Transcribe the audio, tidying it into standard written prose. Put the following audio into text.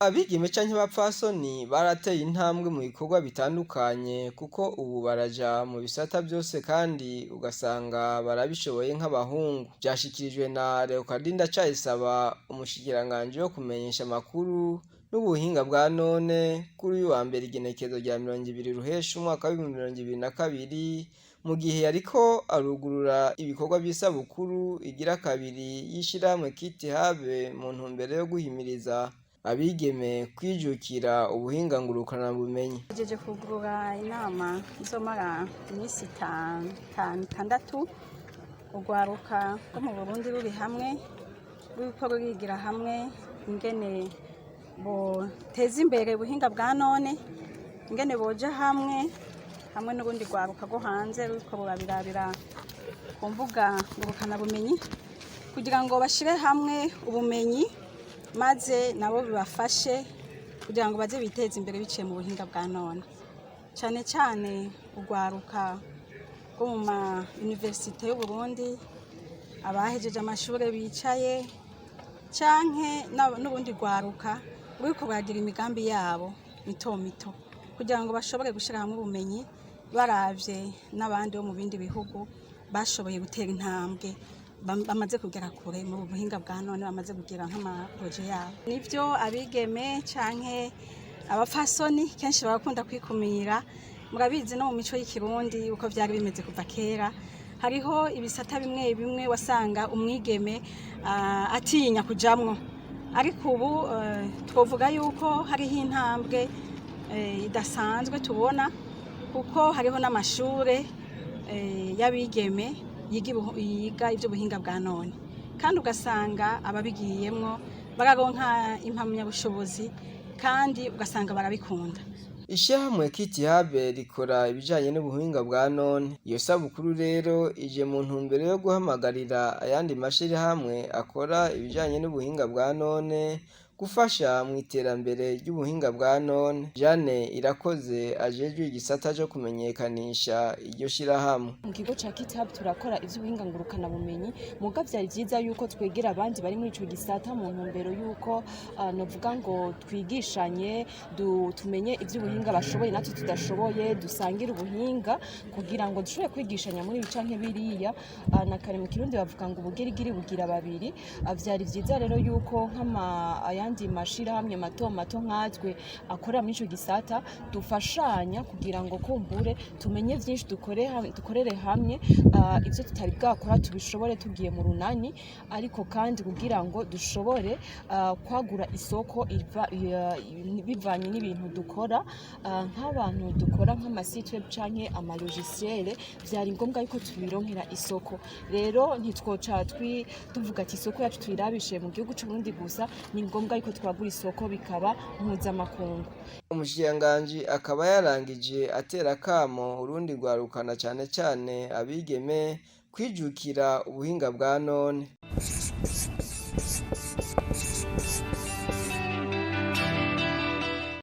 Abigeme canke abapfasoni barateye intambwe mu bikorwa bitandukanye kuko ubu baraja mu bisata vyose kandi ugasanga barabishoboye nk'abahungu. Vyashikirijwe na Leokadi Ndacayisaba, umushikiranganji wo kumenyesha amakuru n'ubuhinga bwa none, kuri uyu wa mbere igenekerezo rya 20 Ruheshi umwaka w'2022, mu gihe yariko arugurura ibikorwa vy'isabukuru igira kabiri y'ishirahamwe Kiti-Hub mu ntumbero yo guhimiriza abigeme kwijukira ubuhinga ngurukanabumenyi. Tugejeje kugurura inama izomara iminsi itanu, itandatu, urwaruka rwo mu Burundi ruri hamwe, ruriko rurigira hamwe ingene boteza imbere ubuhinga bwa none, ingene boja hamwe hamwe n'urundi rwaruka rwo hanze ruriko rurabirabira ku mbuga ngurukanabumenyi, kugira ngo bashire hamwe ubumenyi maze nabo bibafashe kugira ngo baze biteze imbere biciye mu buhinga bwa none. Cane cane urwaruka rwo mu ma universite y'Uburundi, abahejeje amashure bicaye, canke n'urundi rwaruka ruriko ruragira imigambi yabo mito mito, kugira ngo bashobore gushira hamwe ubumenyi baravye n'abandi bo mu bindi bihugu bashoboye gutera intambwe, bamaze kugera kure mu buhinga bwa none, bamaze kugira nk'amaproje yabo. Nivyo, abigeme canke abapfasoni kenshi barakunda kwikumira. Murabizi no mu mico y'Ikirundi uko vyari bimeze kuva kera, hariho ibisata bimwe bimwe wasanga umwigeme atinya kujamwo, ariko ubu twovuga yuko hariho intambwe idasanzwe tubona, kuko hariho n'amashure y'abigeme yiga ivy'ubuhinga bwa none, kandi ugasanga ababigiyemwo bararonka impamyabushobozi kandi ugasanga barabikunda. Ishirahamwe Kiti-Hub rikora ibijanye n'ubuhinga bwa none. Iyo sabukuru rero ije mu ntumbero yo guhamagarira ayandi mashirahamwe akora ibijanye n'ubuhinga bwa none gufasha mu iterambere ry'ubuhinga bwa none. Jane Irakoze ajejwe igisata co kumenyekanisha iryo shirahamwe. Mu kigo ca Kiti-Hub turakora ivy'ubuhinga ngurukanabumenyi, muga vyari vyiza yuko twegera abandi bari muri ico gisata mu ntumbero yuko novuga ngo twigishanye, tumenye ivy'ubuhinga bashoboye natwe tudashoboye, dusangire ubuhinga kugira ngo dushobore kwigishanya muri ibi canke biriya. Na kare mu Kirundi bavuga ngo ubugirigiri bugira babiri. Vyari vyiza rero yuko nk'ama ayandi mashirahamwe mato mato nkatwe akorera muri ico gisata dufashanya kugira ngo kumbure tumenye vyinshi, dukorere hamwe, ivyo tutari bwakora tubishobore tugiye mu runani, ariko kandi kugira ngo dushobore kwagura isoko bivanye n'ibintu dukora. Nk'abantu dukora nk'ama site web canke ama logiciel, vyari ngombwa yuko tubironkera isoko. Rero ntitwoca tuvuga ati isoko yacu tuyirabishe mu gihugu c'Uburundi gusa, ni ngombwa yuko twagura isoko bikaba mpuzamakungu. Umushikiranganji akaba yarangije atera akamo urundi rwarukana, cane cane abigeme, kwijukira ubuhinga bwa none.